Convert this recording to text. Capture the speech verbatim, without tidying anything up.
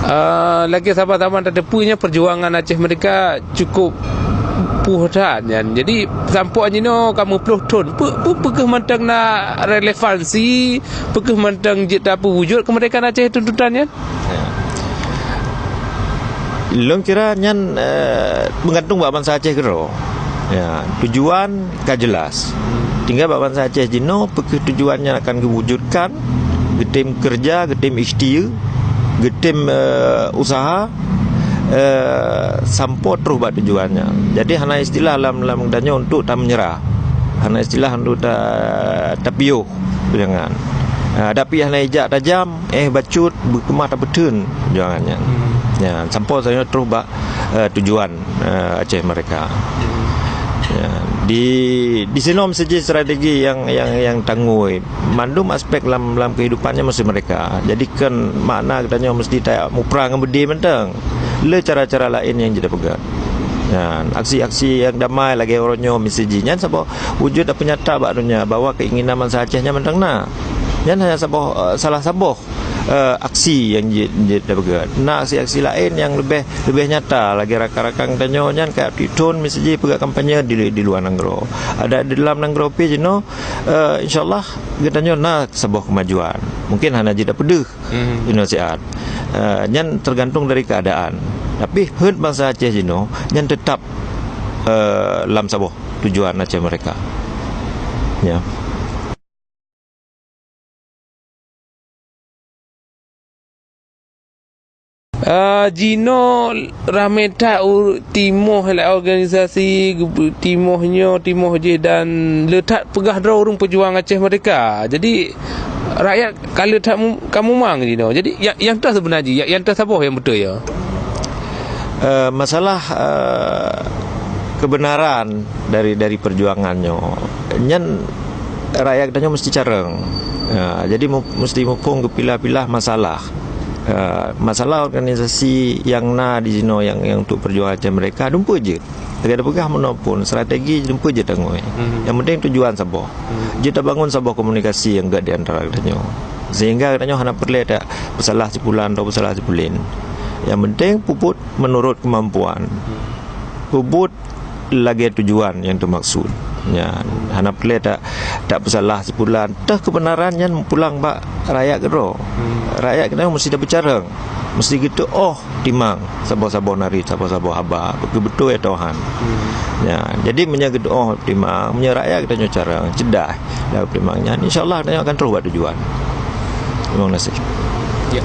Ah, lagèe saban-saban tateupeue nyan, peujuangan Aceh Merdeka cukup puih that nyan. Jadi, sampoe jinoe ka meuploh thon. Peu-, peu-, peu kheueh mantong na relevansi, peu kheueh mantong jeuet tapeuwujud keumeurdekaan Aceh tuntutan nyan? Ya. Lôn kira nyan, eh, meugantung bak bansa Aceh keudroe. Ya, tujuan ka jelas. Tinggai bak bansa Aceh jinoe, peu kheueh tujuan nyan akan geuwujudkan, geutem keureuja, geutem ikhtiar, geutem, eh, useuha, eh, sampoe troh bak tujuan nyan. Jadi, hana istilah lam, lam geutanyoe untuk tameunyerah. Hana istilah untuk ta-, tapiôh. Peujangan. Ah, tapi hana ijak tajam, eh, bacut, beukeumah tapeutheun peujuangan nyan. Hmm. Ya, sampoe sayoe troh bak, eh, tujuan, eh, Aceh Merdeka. Hmm. Ya, di, di sinoe meusti jih strategi nyang, nyang, nyang tanggôi. Mandum aspek lam, lam kehidupan nyan meusti merdeka. Jadi, kon makna geutanyoe meusti tamuprang ngon beudé mantong. Le cara-cara laén nyang jeuet tapeugah. Nyan, aksi-aksi nyang damai lagèe uroe nyoe meusti jih. Nyan saboh wujud nyata bak donya bahwa keinginan bansa Aceh nyan mantong na. Nyan hanya saboh, eh, salah saboh, eh, aksi nyang jeuet, jeuet tapeugah. Na aksi-aksi laén nyang leubeh, leubeh nyata lagèe rakan-rakan tanyoe nyan ka tiep thon meusti jih peugah kampanye di, di luwa nanggroe. Adak di dalam nanggroe pih jinoe, eh, insya Allah geutanyoe na saboh kemajuan. Mungkin hana jeuet tapeudeuh. Hmm. Inoe siat. Eh, nyan tergantung dari keadaan. Tapi heuet bansa Aceh jinoe nyan tetap, eh, lam saboh tujuan Aceh Merdeka. Ya. Ah, jinoe ramé that u-, timoh lé organisasi, geu-, timoh nyoe, timoh jih, dan le that peugah droe ureuëng peujuang Aceh Merdeka. Jadi, rakyat ka le that mu-, ka mumang jinoe. Jadi, ya-, nyang toh seubeuna jih, ya-, nyang toh saboh nyang beutôi, ya? Eh, masalah, eh, kebenaran dari, dari perjuangan nyoe, nyan rakyat geutanyoe meusti carông. Ya, jadi mu-, meusti muphom geupilah-pilah masalah. Eh, masalah organisasi nyang na di sinoe nyang, nyang untuk perjuangan Aceh Merdeka, dumpeue jeuet. Lagèe tapeugah meunoe phon, strategi dumpeue jeuet tanggôi. Hmm. Nyang penting tujuan saboh. Hmm. Jeuet tabangun saboh komunikasi nyang gèt di antara geutanyoe. Sehingga geutanyoe hana peureulèe tapeusalah si pulan atau peusalah si pulan. Nyang penting peubuet menurut kemampuan. Hmm. Peubuet lagèe tujuan nyang teumaksud. Ya, hana peureulèe ta-, tapeusalah si pulan. Toh kebenaran nyan pulang bak rakyat keudroe. Hmm. Rakyat keudroe meusti tapeucarông. Meusti geuteuôh timang saboh-saboh narit, saboh-saboh haba, beutôi-beutôi atau han. Hmm. Ya, jadi meunyoe geuteuôh timang, meunyoe rakyat geutanyoe carông, ceudah lam timang nyan, insya Allah geutanyoe akan troh bak tujuan. Terima kasih. Ya.